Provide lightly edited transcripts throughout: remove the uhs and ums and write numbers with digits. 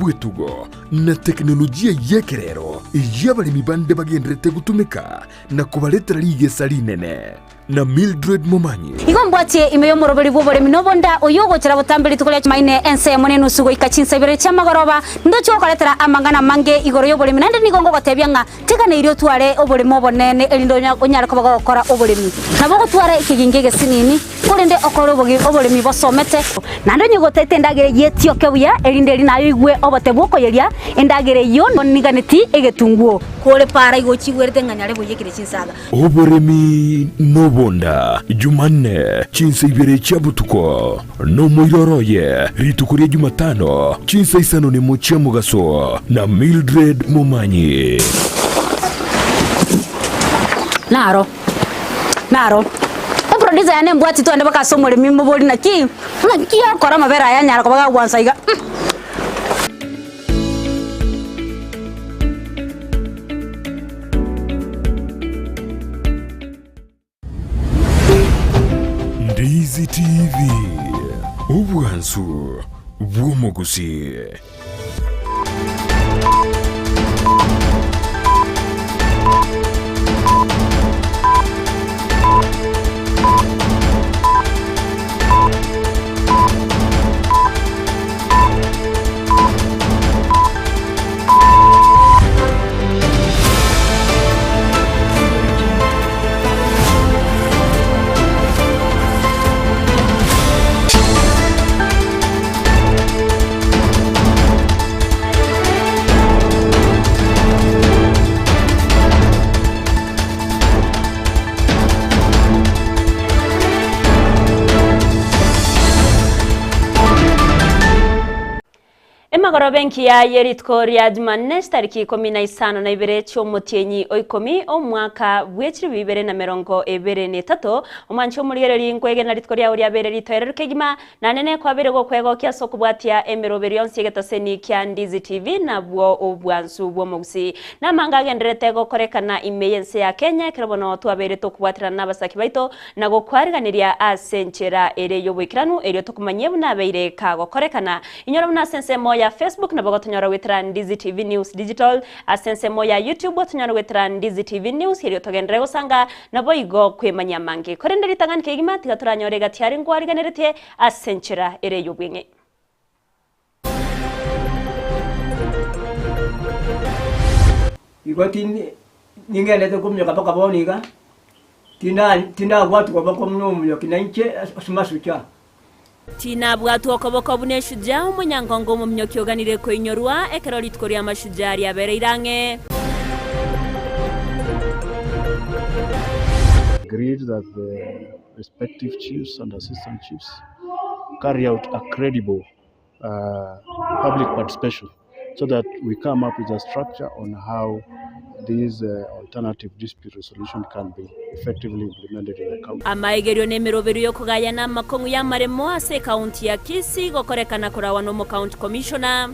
bw'etugo na tekinolojia y'ekerero eyio abaremi bande bagendererete gotumeka na kobaretera rigesa rinene. Na Mildred Momanyi. Igo mbwatie ime y'omoroberi bw'oboremi na obonda, oyio ogochera botambe rituko ria Jumaine ensemo nenusu goika chinsa ibere chi'amagoroba, ndoche gokoretera amang'ana amange igoro y'oboremi, naende nigo ngogotebia ng'a teganeirie otware oboremo obonene erinde onyare koba gogokora oboremi. Nabo ogotwara ekegingo egesinini, korende okore oboremi bosomete. Naende onye gotaete endagera eyio etioke buya, erinde eri naye oigwe obote bw'okoyeria endagera eyio, niganeti egetunguo. Kore para igo ochigwerete ng'a nyare boiyekire chinsaga. Oboremi nobonda, Jumanne, chinsa ibere chia botuko, nomoiroro oye, rituko ria Jumatano, chinsa isano nemo chia mogaso, na Mildred Momanyi. Naro, naro. Eproducer yane embwati twende mpaka ase omoremi mobori naki, naki okora amabere aya anyara koba gagwansa iga mm. Ndizi TV, obwansu bw'omogusii. Emagoroba engiya ye rituko ria Jumanne chitariki ikomi na isano na ibere chi'omotienyi o ikomi omwaka bwe chilifu ibere na merongo ebere na etato, omwanchi omorigereria nkwegena rituko riao riabeire ritoereru kegima, Naende nekwabeire gokwegokia ase okobwatia emeroberi yonsi y'egetaseni kia Ndizi TV nabwo obwansu bw'omogusii. Namanga agendererete gokorekana ime y'ense ya Kenya ekero bono twabeire tokobwaterana nabasaki baito na gokwariganeria ase enchera ere y'oboikeranu erio tokomanyie buna abeire kagokorekana. Inyora buna ase ensemo ya Facebook nabo gotonyora goetera Ndizi TV News Digital, ase ensemo ya YouTube otonyore goetera Ndizi TV News erio togenderere gosanga Naboigo kwemanyia amange. Korende ritang'ani kegima tiga toranyore egati are nkwariganeretie ase enchera ere ey'obweng'e. Igo ningendete kominyoka mpaka bono iga, tinda tindabwatwa koboko buna omonyoki na inche ase amasucha. Tinabwatwa okoboko buna eshujaa, omonyangongo omominyoki oganire koinyorwa, ekero rituko ri'amashujaa riabereire ang'e. Agreed that the respective chiefs and assistant chiefs carry out a credible uh, public participation so that we come up with a structure on how this uh, alternative dispute resolution can be effectively implemented in the county. Amaigerio nemeroberio y'okogayana amakong'u y'amaremo ase ekaunti ya Kisii gokorekana korawa n'omocounty commissioner.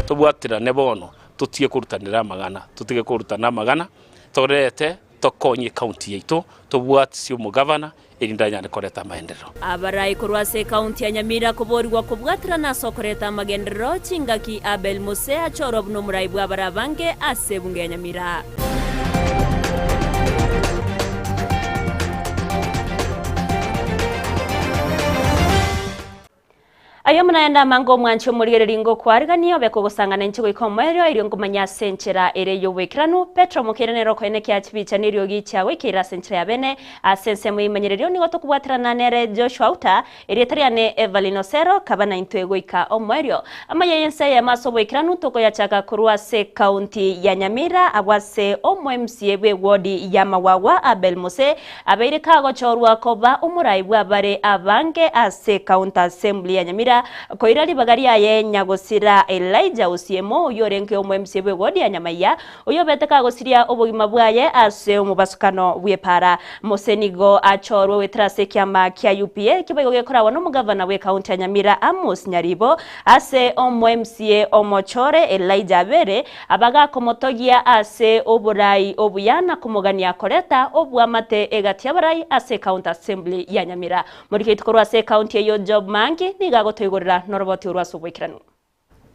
Tobwaterane bono, totige korutanera amang'ana, totige korutana amang'ana, torete tokonye ecounty yaito, tobwatisie omogavana erinde anyare koreta amaenderero. Abarai korwa ase ekaunti ya Nyamira koborigwa kobwaterana ase okoreta amagenderero chingaki Abel Mose achorwa buna omorai bw'abare abange ase ebunge ya Nyamira. Aye omonene amange omwanche omorigereria ngokwariganie obe kogosang'ana inche goika omoerio, erio nkomanye ase enchera ere y'oboikeranu. Petero omokeire nere okoenekia chibicha neriogi chiagoikeire ase enchera ya bene. Ase ensemo y'eimanyererio nigo tokobwaterana nere Joshua Auta, erieta riane Evelyn Osero, kaba naintwe goika omoerio. Amaya y'ense eyemo ase oboikeranu tokoyachaka korwa ase ekaunti ya Nyamira abwo ase omo MCA bw'ewodi ya Magwagwa Abel Mose Abeire kagochorwa koba omorai bw'abare abange ase County Assembly ya Nyamira. Nyamira koira ribaga riaye nyagosira Elijah Osiemo oyio orenge omo MCA bw'ewodi ya Nyamaiya oyio obete kagosiria obogima bwaye ase omobasukano bw'epara. Mose nigo achorwe goetera ase ekiama kia UPA ekio boigo gekoragwa nomogavana bw'ekaunti ya Nyamira Amos Nyaribo ase omo MCA omochore Elijah Abere abagakomotogia ase oborai obuya na komogania koreta obwamate egati y'abarai ase County Assembly ya Nyamira. Moriketi korwa ase ekaunti eyio Job Mangi nigo agotoigorera noroboti orwo ase oboikeranu.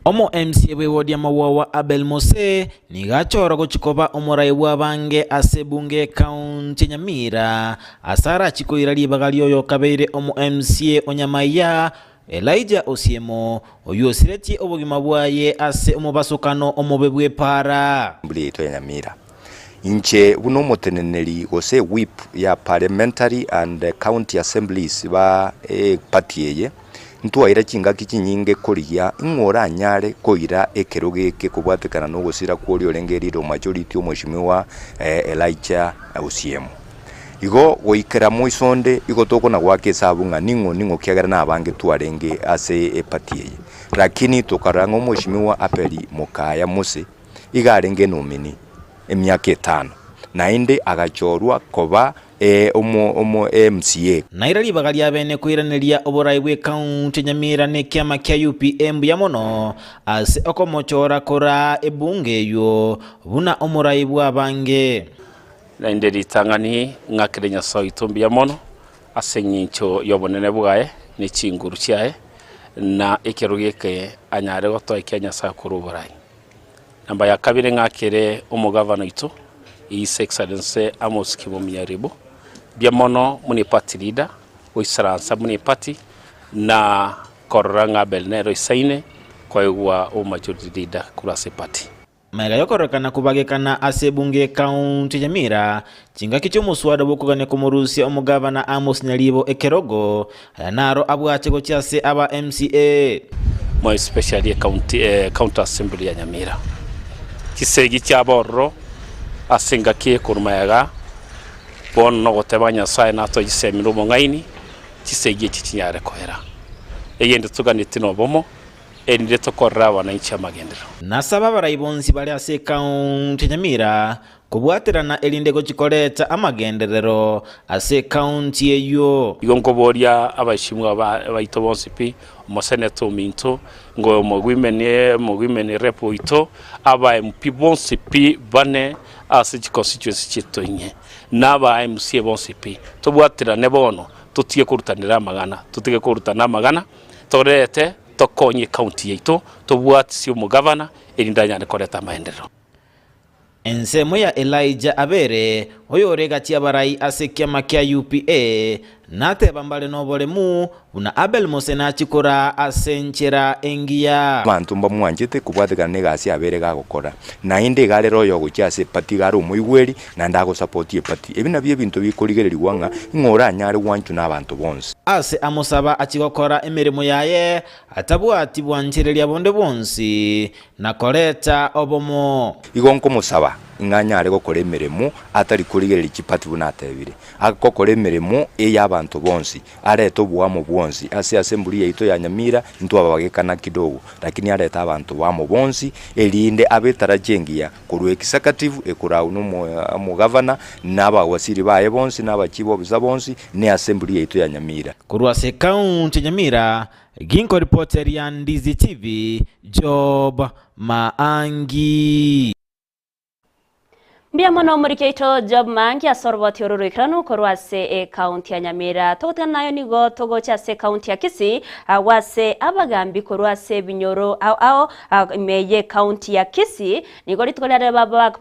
Omo MCA bw'ewodi y'Amagwawa Abel Mose nigo achorwa gochia koba omorai bw'abange ase ebunge y'ekaunti ya Nyamira ase arachie koira ribaga ri'oyokabeire omo MCA o Nyamaiya Elijah Osiemo, oyio osiretie obogima bwaye ase omobasokano omobe bw'epaara. Assembly yaito ya Nyamira. Inche buna omoteneneri gose whip ya Parliamentary and County Assemblies ba eparty eye, ntwaira chingaki chinyinge korigia ng'o oranyare koira ekerogo eke kobwatekana na ogosira kworia orenge leader of majority omweshimiwa Elijah Osiemo. Igo goikera moiso onde igo tokona goaka esabu ng'a ning'o ning'o kiagera nabange twarenge ase eparty eye. Lakini tokarora ng'a omweshimiwa Abeli Mokaya Mose iga arenge enomini emiaka etano, naende agachorwa koba omo omo MCA. Naira ribaga riabene koiraneria oborai bw'ekaunti ya Nyamira na ekiama kia UPA mbuya mono ase okomochora koraa ebunge eywo buna omorai bw'abange. Naende ritang'ani ng'akere Nyasae oito mbuya mono ase engencho y'obonene bwaye ne chinguru chiaye, na ekerogo eke anyare gotoa ekia Nyasae korwa oborai. Namba ya kabere ng'akere omogavana oito, His Excellency Amos Kimomi Nyaribo, mbuya mono buna eparty leader, goisaransa buna eparty, na korora ng'a Abel nere oisaine koegwa obomajority leader korwa ase eparty. Magega y'okorekana kobagekana ase ebunge y'ekaunti ya Nyamira, chingaki chi'omoswada bw'okogania komorusia omogavana Amos Nyaribo ekerogo, aya naro abwache gochia ase aba MCA. More especially ecounty county assembly ya Nyamira. Chisegi chiabo ororo ase engaki ekorwa magega bono nogoteba Nyasaye natoe chisemi na obong'aini chisegi echi chinyare koera. Egento toganetie nobomo. Erinde tokorere abananchi amagenderero. Nasaba abarai bonsi bare ase ekaunti ya Nyamira kobwaterana erinde gochia koreta amagenderero ase ekaunti eyio. Igo nkoboria abashimwa baito bonsi pi, omoseneta ominto, ngo omowomen rep oito, aba MP bonsi pi bane ase chiconstituency chiaito inye, na aba MCA bonsi pi, tobwaterane bono totige korutanera amang'ana, totige korutana amang'ana. Torete tokonye ecounty yaito, tobwatisie omogavana erinde anyare koreta amaenderero. Ensemo ya Elijah Abere, oyore egati y'abarai ase ekiama kia UPA, nateba mbare noboremu buna Abel Mose nachie koraa ase enchera engiya. Abanto mbamwanchete kobwatekana negasi abeire gagokora, naende iga arere oyogochia ase eparty iga are omoigweri, naende agosapotia eparty. Ebi nabio ebinto bikorigererigwa ng'a ing'o oranyare gwanchwa nabanto bonsi. Ase amosaba achie gokora emeremo yaye atabwati bwanchereria bonde bwonsi, na koreta obomo. Igo nkomosaba ng'a anyare gokora emeremo atari korigereria chipati buna atebire. Agokora emeremo ey'abanto bonsi, arete oboamo bwonsi ase assembly yaito ya Nyamira, intwababagekana kidogo, lakini arete abanto bamo bonsi, erinde abe etaracha engiya korwa executive ekorau na omogavana, na abawaziri baye bonsi, na abachief officer bonsi, ne assembly yaito ya Nyamira. Korwa ase ekaunti ya Nyamira, ginkoripoteria Ndizi TV, Job Maangi. Mbuya mono omoriki oito Job Mangi ase oroboti oro roikeranu korwa ase ekaunti ya Nyamira. Togotigana nayo nigo togocha ase ekaunti ya Kisii agwo ase abagambi korwa ase ebinyoro ao ao ime y'ekaunti ya Kisii nigo rituko riarero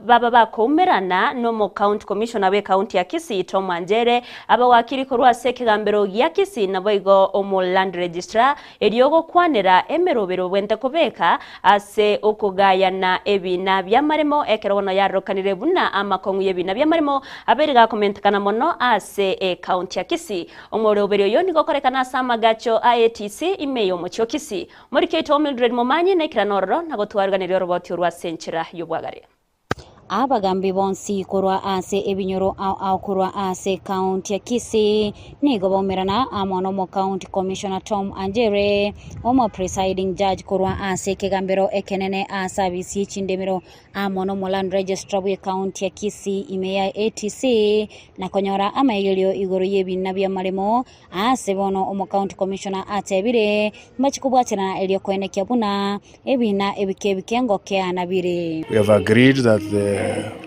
baba bakoumerana nomo county commissioner bw'ekaunti ya Kisii Tom Anjere, abawakiri korwa ase ekegambero gia Kisii naboigo omo land registrar Erio gokwanera emerobero bwente kobeka ase okogayana ebiina bi'amaremo, ekero bono yarokanire buna amakong'u y'ebiina bi'amaremo abeire gakomentekana mono ase ecounty ya Kisii. Omoroberi oyo nigo okorekana ase amagacho a ATC ime y'omochie o Kisii. Morikio oito Mildred Momanyi naikerane ororo na gotwaruganeria oroboti orwo ase enchera y'obwagare. Abagambi bonsi korwa ase ebinyoro ao ao korwa ase ekaunti ya Kisii nigo baumerana amo n'omocounty commissioner Tom Anjere, omo presiding judge korwa ase ekegambero ekenene ase abisi ye chindemero amo n'omoland registrar bw'ekaunti ya Kisii ime ya ATC na konyora amaegerio igoro y'ebina bi'amaremo Aase bono omocounty commissioner atebire, Mbachi kobwaterana erio koenekia buna ebina ebike ebike ngokeana bire. We have agreed that the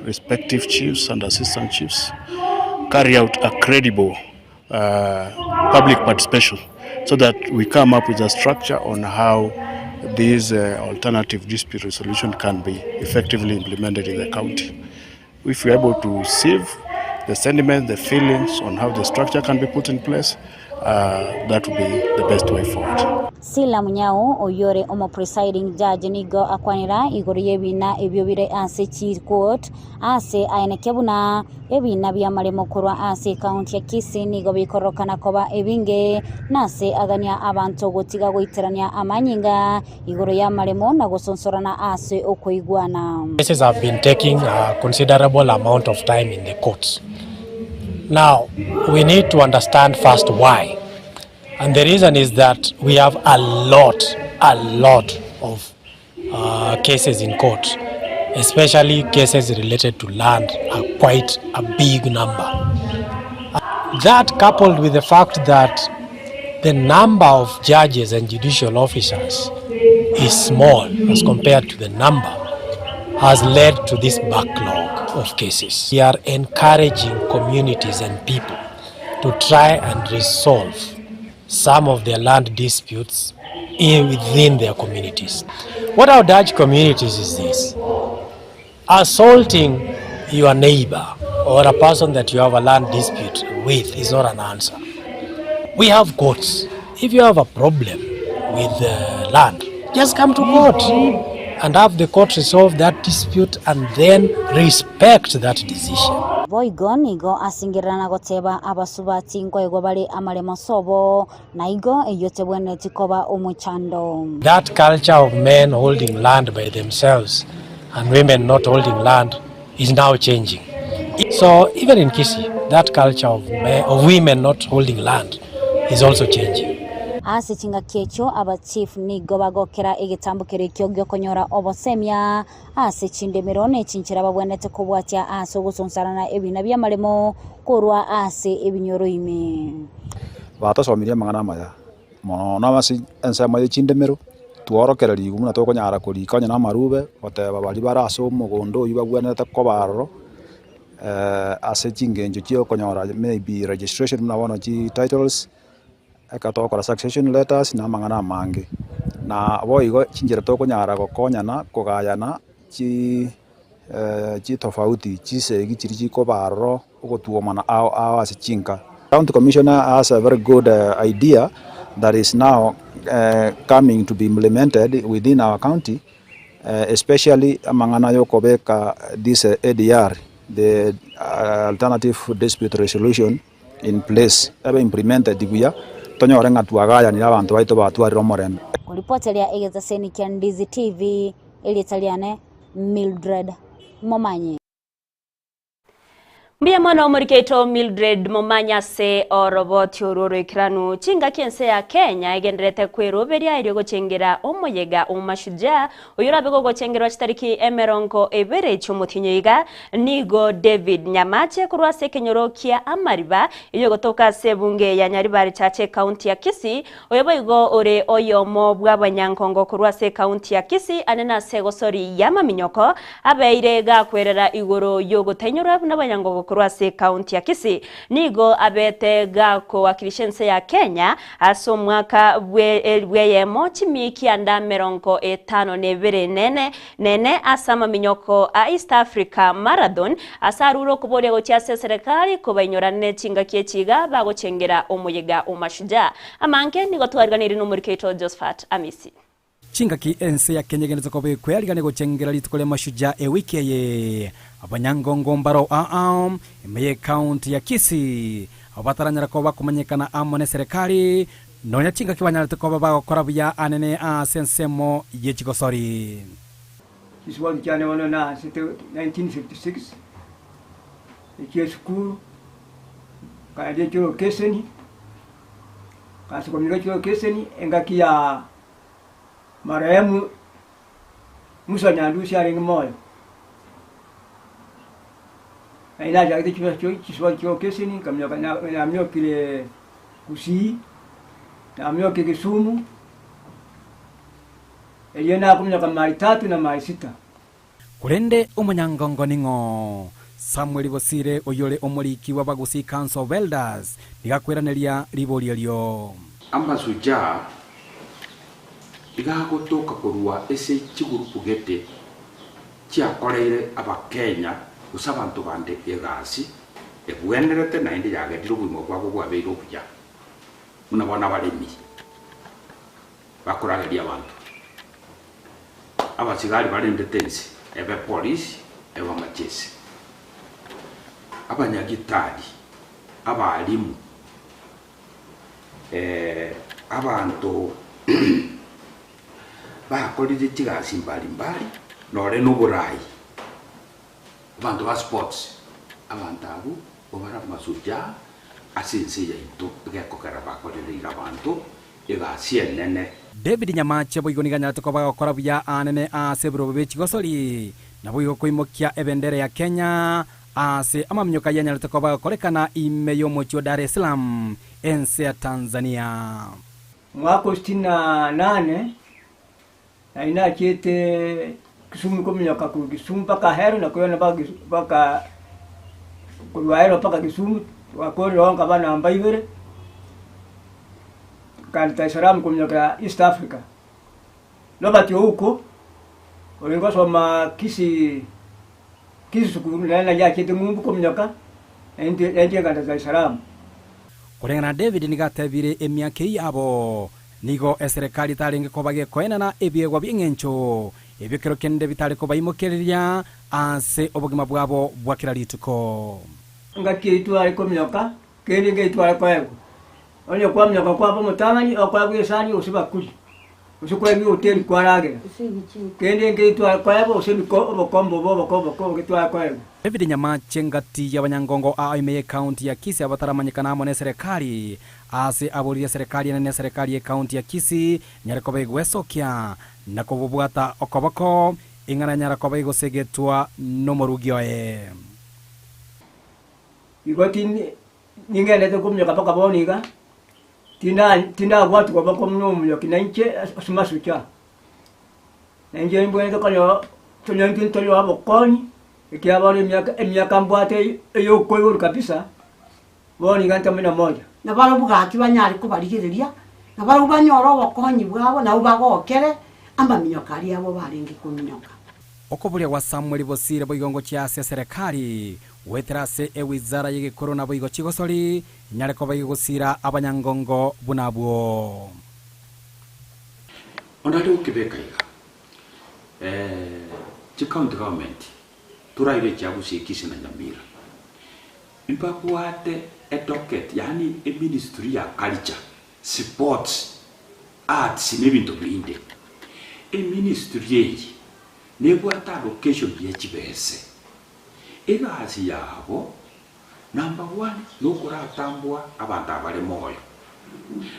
respective chiefs and assistant chiefs carry out a credible public participation so that we come up with a structure on how this alternative dispute resolution can be effectively implemented in the county. If we are able to sieve the sentiment, the feelings on how the structure can be put in place, uh, that will be the best way forward. Sila Munyao, oyio ore omopresiding judge nigo akwanera igoro y'ebina ebio bire ase chicourt ase aenekia buna ebina bi'amaremo korwa ase ecounty ya Kisii nigo bikororokana koba ebinge nase agania abanto gotiga goiterania amanyinga igoro y'amaremo na gosonsorana ase okoigwana. Cases have been taking a considerable amount of time in the courts. Now, we need to understand first why. And the reason is that we have a lot, a lot of uh, cases in court, especially cases related to land are quite a big number. That coupled with the fact that the number of judges and judicial officers is small as compared to the number has led to this backlog of cases. We are encouraging communities and people to try and resolve some of their land disputes in, within their communities. What I would urge communities is this assaulting your neighbor or a person that you have a land dispute with is not an answer. We have courts. If you have a problem with the land, just come to court and have the court resolve that dispute and then respect that decision. Boigo nigo asingerera na goteba abasubati nkoegwa bare amaremo sobo, na igo eyio tebwenereti koba omochando. That culture of men holding land by themselves and women not holding land is now changing. So even in Kisii, that culture of, men, of women not holding land is also changing. Ase chingaki echio abachief nigo bagokera egetambo keria ekio giokonyora obosemia ase chindemero ne chinchera babwenerete kobwatia ase ogosonsarana ebina bi'amaremo korwa ase ebinyoro ime. Batosomirie amang'ana amaya mono na ase ensemo ye chindemero, tworokererigwe buna tokonyara korika onye na amarube, goteba baria bare ase omogondo oywo bagwenerete koba aroro, ase chingencho chia okonyora maybe registration buna bono chi titles, ekero togokora succession letters na amang'ana amange. Na boigo chinchera tokonyara gokonyana kogayana chi chitofauti chisegi chiria chikoba aroro ogotuomana ao ao ase chinka. County Commissioner has a very good idea that is now coming to be implemented within our county especially amang'ana yokobeka this ADR the alternative dispute resolution in place ebe implemented buya tonyore ng'a twagayanire abanto baito batwarire omorembe. Koripoteria egetaseni kia Ndizi TV, erieta riane Mildred Momanyi. Mbuya mono omoriki oito Mildred Momanyi ase oroboti orwo oroikeranu. Chingaki ense ya Kenya egendererete kweroberia erio gochengera omoyega o Mashujaa oyio orabe gogochengerwa chitariki emerongo ebere chi'omotienyi oiga. Nigo David Nyamache korwa ase ekenyoro kia Amariba eyio egotoka ase ebunge ya Nyaribari Chache ekaunti ya Kisii Oyo boigo ore oyomo bw'abanyankongo korwa ase ekaunti ya Kisii ane nase egosori y'amaminyoko, abeire gakwerera igoro y'ogotainyora buna abanyangongo korwa ase ekaunti ya Kisii. Nigo abete gakowakilisha ense ya Kenya ase omwaka bwe elifu eyemo chimia kianda merongo etano na ebere nene nene ase amaminyoko a East Africa Marathon ase arure okoboria gochia ase eserekari kobainyora ne chingaki echi iga bagochengera omoyega o Mashujaa. Amange nigo twariganirie nomoriki oito Josephat Amisi. Chingaki ense ya Kenya egenderete koba ekwearigania gochengera rituko ria Mashujaa ewiki eye, abanyangongo mbaro aa ime y'ecounty ya Kisii abwo bataranyara koba bakomanyekana amo neserekari nonya chingaki banyarete koba bagokora buya anene ase ensemo ye chigosori. Chiswali chiane bono naasete 1956, echia esukuru, nkaendia echia ase komina echia engaki ya marehemu Musa Nyandusi arenge moyo. Naende nachagete chibesa chio chiswali chia okeseni, nkaminyoka na naminyokire Gusii, naminyokire Kisumu, erio nakominyoka mile tatu na mile sita. Korende omonyangongo ning'o? Samuel Bosire oyore omoriki bw'Abagusii Council of Elders nigo akweraneria riborio erio. Amashujaa iga agotoka korwa ase chigurupu gete chiakoreire Abakenya gose abanto bande egasi ebwenerete naende yagerire obogima bwabo bwabeire obuya, buna bono abaremi bakorageria abanto, abasigari barendete ense, ebe polisi, ebe amachesi, abanyagitari, abalimu, abanto bakorire chigasi mbari mbari, nore na oborai, abanto ba sports, abanto abwo obare amashujaa ase ense yaito egekogera bakorereire abanto egasi enene. David Nyamache boigo nigo anyarete koba agokora buya aanene ase ebirobo bie chigosori, naboigo koimokia ebendera ya Kenya ase amaminyoka ayio anyarete koba agokorekana ime y'omochie o Dar es Salaam, ense ya Tanzania. Omwaka o sitini na nane nari nachiete Kisumu kominyoka korwa Kisumu mpaka Ahero na koirana mpaka Kisu mpaka korwa Ahero mpaka Kisumu, twakorire oo nkaba namba ibere, nkaenda Dar es Salaam kominyokera East Africa. Robert Ouko, orenge gosoma Kisii Kisii sukuru nere naye achiete ng'umbu kominyoka, naintwe nainche nkaenda Dar es Salaam. Koreng'ana na David nigo atebire emiaka eyio yabo, nigo eserekari etarenge koba gekoenana ebiegwa bi'eng'encho, ebio kero kende bitare kobaimokereria ase obogima bwabo bwa kera rituko. Engaki eyio tware kominyoka, kende nkeyio tware koegwa. Onye kwaminyoka kwaba omotang'ani, okoegwa esani gose ebakuri, gose koegwa ehoteli kwaragera. Kende nkeyio tware koegwa gose ebiko obokombe obo oboko oboko obo tware koegwa. David Nyamache ngati y'abanyangongo aa ime y'ecounty ya Kisii abataramanyekana amo neserekari ase aboririe eserekari enene eserekari y'ecounty ya Kisii nyare koba egwesokia na kobobwata okoboko ing'ana nyara koba egosegetwa nomorugi oye. Igo tindi ningendete kominyoka mpaka bono iga, tinda tindabwatwa koboko buna omonyoki na inche ase masucha. Na inche nimbwenerete konyo tonya intwe ntonyoa obokonyi, ekiagera bono emiaka emiaka mbwate eyokoiborwa kabisa, bono iga ntome na moja. Na barabwo gaki banyare kobarigereria, na barabwo banyore obokonyi bwabo, nabwo bagokere amaminyoka aria abo barenge kominyoka. Okoboria gwa Samweli bosire boigo ngochia ase eserekari, goetera ase ewizara y'egekoro naboigo chigosori, inyare koba igegosira abanyangongo buna abwo. Onde are gokebeka iga, chi county government toraire chia Gusii, Kisii na Nyamira, mbabwate edocket yaani eministry ya culture, sports, arts na ebinto binde. Eministry eye nebwate allocation ye chibese. Egasi yabo Number one, nokoratambua abanto abare moyo.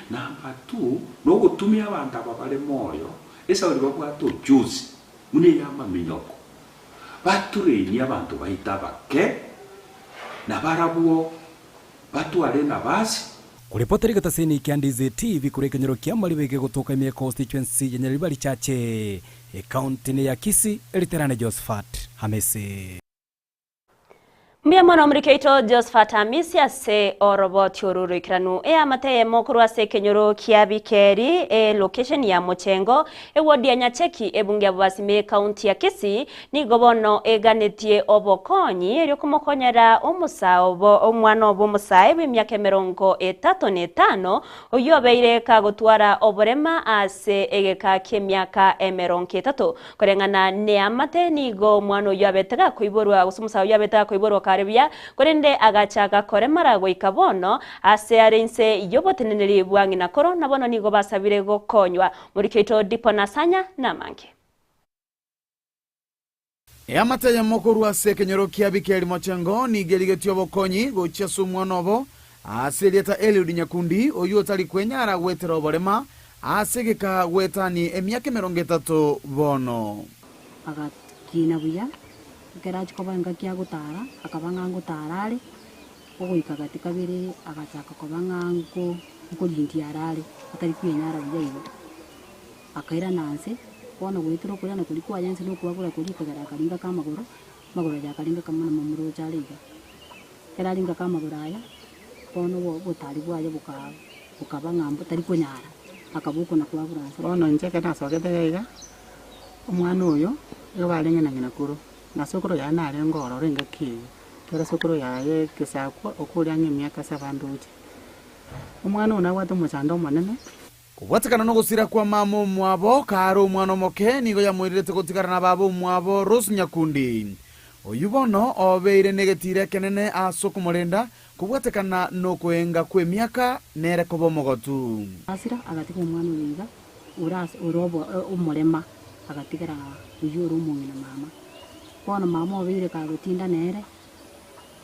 Number two, nogotumia abanto aba bare moyo, esauri babwate ujuzi buna ey'amaminyoko, baturenie abanto baito abake, na barabwo batware enabasi. Koripotera egetaseni kia Ndizi TV korwa ekenyoro kia Mariba egegotoka ime ye constituency ya Nyaribari Chache, ekaunti ya Kisii, Eriterane Josephat Hamisi. Mbuya mono omoriki oito Josephat Amisi ase oroboti oru roikeranu. Eamate eyemo korwa ase ekenyoro kia Bikeri, elocation ya Mochengo, eward ya Nyacheki, ebunge ya Bobasi ekaunti ya Kisii, nigo bono eganetie obokonyi erio komokonyera omosaa obo omwana obo omosae bw'emiaka emerongo etato na etano oyio obeire kagotwara oborema ase egeka ki'emiaka emerongo etato. Koreng'ana neamate, nigo omwana oyio abete gakoiborwa, gose omosae oyio abete gakoiborwa kare buya, korende agachaka koremara goika bono, aase are inse y'oboteneneri bwa ng'ina koro, na bono nigo basabire gokonywa. Moriki oito Dipo Nasanya namange. Eamate eyemo korwa ase ekenyoro kia Bikeri Mochengo nigo erigetie obokonyi gochia ase omwana obo ase erieta Eliud Nyakundi, oyio otari kwenyara gwetera oborema ase egeka gwetani emiaka emerongo etato bono. Agakina buya, ekero achia koba engaki agotara, akaba ng'a ngotara are, ogoika gati kabere agachaka koba ng'a nko nkorindia arare, atari kwenyara buya igo. Akairana nse, bono goetera okoirana koria kwaye nse na okwagura koria ekagera akaringa ka amagoro, amagoro aya akaringa kamo na momura ocha are iga. Ekero aringa ka amagoro aya, bono obo obotari bwaye boka bokaba ng'a mbo tari konyara, akaba okona kwagura nse. Bono inche ekero nasogete iga iga, omwana oyo, nigo barenge na ng'ina koro, na sokoro yaye narenge ororo engaki eyio, ekero sokoro yaye egesakwa okoria ang'e emiaka ase abandoche. Omwana oyo nabwate omochando omonene. Kobwatekana nogosira kwa mama omwabo kare omwana omoke nigo yamoirerete gotigara na baba omwabo Rose Nyakundi. Oyio bono obeire negetiira ekenene ase okomorenda kobwatekana nokoenga kw'emiaka nere koba omogotu. Asira agatiga omwana oyo iga ore ase ore obo omorema agatigera oyio ore omong'ina mama. Bono mama obeire kagotinda nere,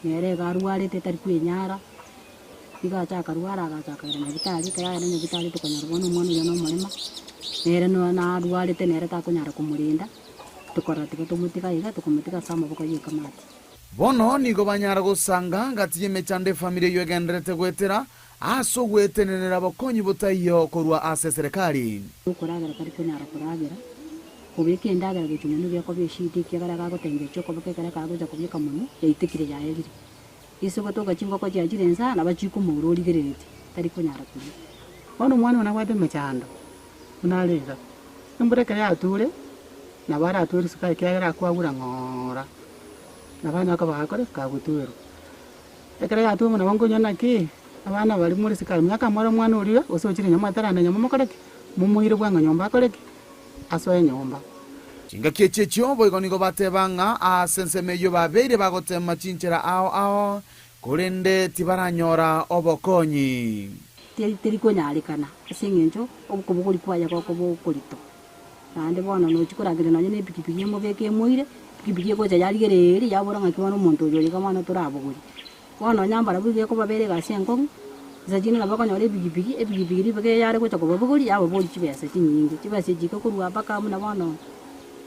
nere iga arwarete tari kwenyara. Nigo acha akarwara agacha akairwa nyagitari, ekero aenda nyagitari tokonyora bono omwana oyio nomorema, nere no narwarete nere takonyara komorenda, tokorora tiga tomotiga iga, tokomotiga ase amaboko ya ekamati. Bono nigo banyara gosanga gati y'emechando efamiri eyio egendererete goetera ase ogwetenenera bokonyi botaiyo korwa ase eserekari. Okoragera tari konyara koragera, kobeka endagera gochia monwe gekoba eshida ekiagera gagotengecha okoboko ekero kagocha kobeka monwe, yaitekire yaerire. Ase gotoka chingoko chiachire inse, nabo chikomoura origereretie, tari konyara koria. Bono omwana oyo nabwate emechando buna are iga, embura ekero yature, nabo aratwere isiko ekiagera akwagura ng'oora, nabo anyare koba gakore ki? Kagotwerwa. Ekero yature bono nabo nkonywa naki, abana baria more isiko aria, miaka more omwana oria gose ochire nyomba ataranda nyomba mokore ki? Momoire bwango nyomba akore ki? Asoe nyomba. Chingaki echi echio boigo nigo bateba ng'a aase ensemo eyio babeire bagoteema chinchera ao ao, korende tibaranyora obokonyi. Teri konyarekana ase eng'encho okobogori kwaye gokoba okorito. Naende bono nochia korageria nonye na epikipiki emobeke emoire, epikipiki egocha yarigereria yabora ng'aki bono omonto oyo iga bono torabogorie. Bono nonya mbarabwo iga ekobabera egasi enkong'u, inse chinde nabo okonyora epikipiki, epikipiki ribaga eye yare gocha kobabogoria yababoria chibesa chinyinge, chibesa echi chigakorwa mpaka buna bono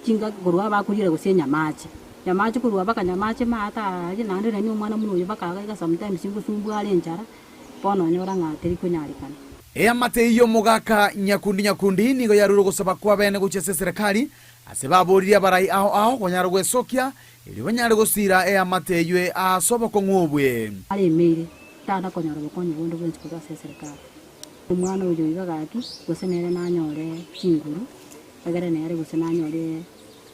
chingaki korwa bakoriera gose enyamache, nyamache korwa mpaka nyamache maate aria naende nonye omwana buna oyo mpaka iga iga sometimes ngosumbua are enchara, bono onyora ng'a teri konyarekana. Eamate eyio omogaka Nyakundi Nyakundi nigo yarure ogosaba kw'abene gochia ase eserekari ase baboririe abarai ao ao konyara gwesokia Erio banyare gosiira eamate eyio ase obokong'u obwe. Aremeire, tana konyora obokonyi bonde bwensi korwa ase eserekari. Omwana oyo iga gaki, gose nere nanyore chinguru, egere nere gose nanyore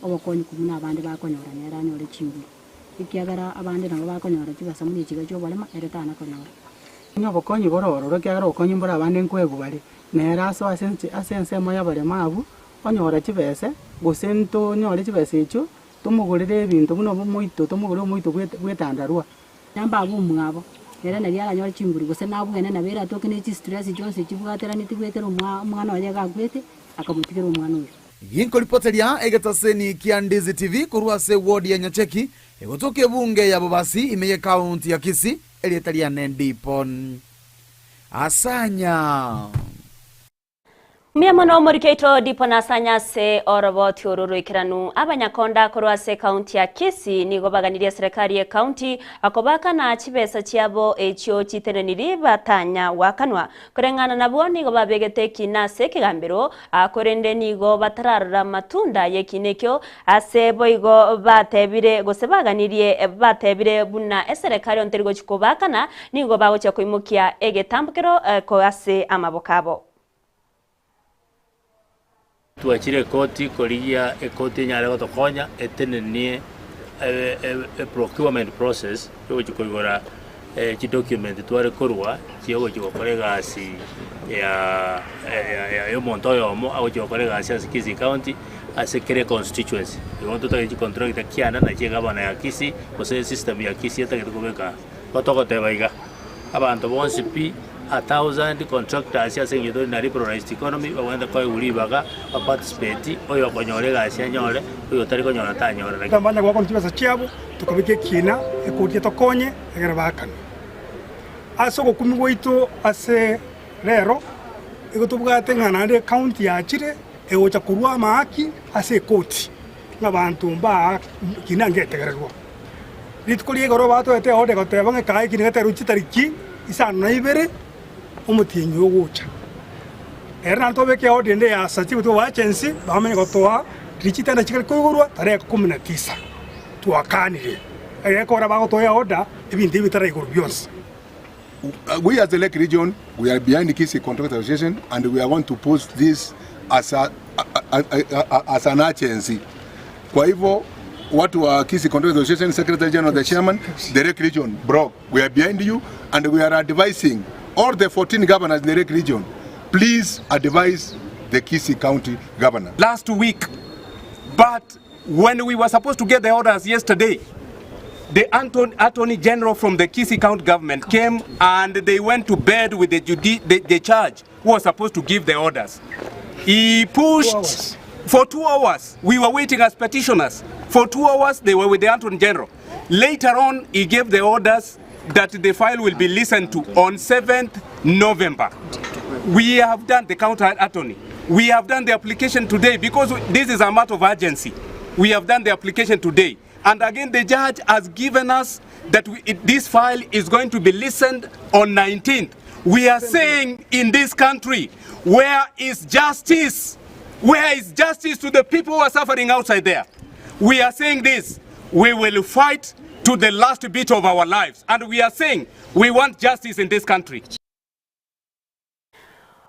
obokonyi buna abande bakonyora nere anyore chinguru, ekiagera abande nabo bakonyora chibesa buna echiga chi'oborema, ere tana konyora. Onye obokonyi bore ororo, ekiagera obokonyi mbore abande nkoegwa bare, nere asoe ase ense ase ensemo y'abarema abwo, onyora chibese, gose ntonyore chibesa echio, Tomogorere ebinto buna omoito, tomogorere omoito bw'etandarua. Namba abe omwabo, ere nari aranyore chinguru, gose nabwene nabo ere atoke ne chistress chionsi chibwateraneti goetera omwana oye iga akwete, akamotigera omwana oyo. Ginkoripoteria egetaseni kia Ndizi TV korwa ase ward ya Nyacheki egotoka ebunge ya Bobasi ime ye county ya Kisii erieta riane Dipon Asanya. Mbuya mono omoriki oito Dipo Nasanya ase oroboti oro roikeranu. Abanyakonda korwa ase ekaunti ya Kisii nigo baganirie eserekari y'ekaunti kobaakana chibesa chiabo echio chiteneniri batanya goakanwa. Koreng'ana nabwo nigo babegete ekina ase ekegambero korende nigo batararora amatunda y'ekina ekio ase boigo batebire gose baganirie batebire buna eserekari onde teri gochia kobaakana nigo bagochia koimokia egetambokero ase amaboko abo. Twachire ekoti korigia ekoti enyare gotokonya etenenie e procurement process yogochia koigora chidocument tware korwa chiogochia gokora egasi ya ya omonto oyomo agochia gokora egasi ase Kisii county ase kera econstituency. Igo ntotagete chicontractor kianda nachi egavana ya Kisii gose esystem ya Kisii etagete kobeka aa. Igo togoteba iga, abanto bonsi pi. A thousand contractors ase eng'encho tore na liberalized economy babwenerete koegwa ribaga ba participate, oyo okonyora egasi anyore, oyo otari konyora tanyora. Lakini. Bamanya goakana chibesa chiabo, tokabeka ekiina ekoti etokonye, egere baakanwe. Ase ogokumia gwaito ase rero, igo tobwate ng'a naende ecounty yachire egocha korwa amahaki ase ekoti, ng'a abanto mbaa kina ngetegererwa. Rituko ria igoro batoete order egoteba ng'a ekae ekina geterwe chitariki isano na ibere omotienyi ogocha. Ere naende tobeke order ende ya certificate of urgency bamanye gotoa riria chitenda chikare koigorwa tarehe kumi na tisa. Twakanire egekora bagotoa eorder ebinto ebi bitaraigorwa bionsi. We as the Lake Region, we are behind Kisii Contractors Association and we are going to push this as, a, a, a, a, as an urgency. Kwa hivyo watu wa Kisii Contractors Association, Secretary General, the chairman, the Lake Region, bro, we are behind you and we are advising all the 14 governors in the Lake Region, please advise the Kisii County governor. Last week, but when we were supposed to get the orders yesterday, the Anton, Attorney General from the Kisii County government came and they went to bed with the, judi- the, the judge who was supposed to give the orders. He pushed for two hours. We were waiting as petitioners. For two hours, they were with the Attorney General. Later on, he gave the orders that the file will be listened to on 7th November. We have done the counter attorney. We have done the application today because this is a matter of urgency. We have done the application today. And again, the judge has given us that we, it, this file is going to be listened on 19th. We are saying in this country, where is justice? Where is justice to the people who are suffering outside there? We are saying this. We will fight to the last bit of our lives. And we are saying we want justice in this country.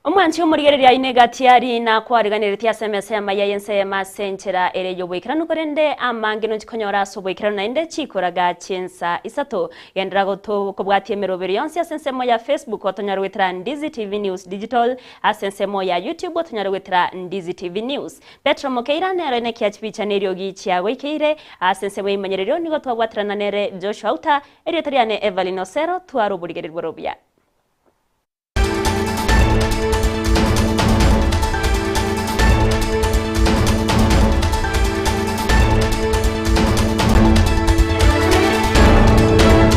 Omwanchi omorigereria aine egati aria nakwariganeretie ase emesa y'amaya y'ense eyemo ase enchera ere y'oboikeranu, korende amange nonchi konyora ase oboikeranu naende chikoraga chinsa isato. Genderera goto kobwatia emeroberi yonsi ase ensemo ya Facebook otonyare goetera Ndizi TV News Digital, ase ensemo ya YouTube otonyare goetera Ndizi TV News. Petro Mokeira nero enekia chibicha na eriogi chiagoikeire ase ensemo y'ebimanyererio nigo twabwaterana nere Joshua Auta, erieta riane Evelyn Osero, tware oborigereria bore obuya.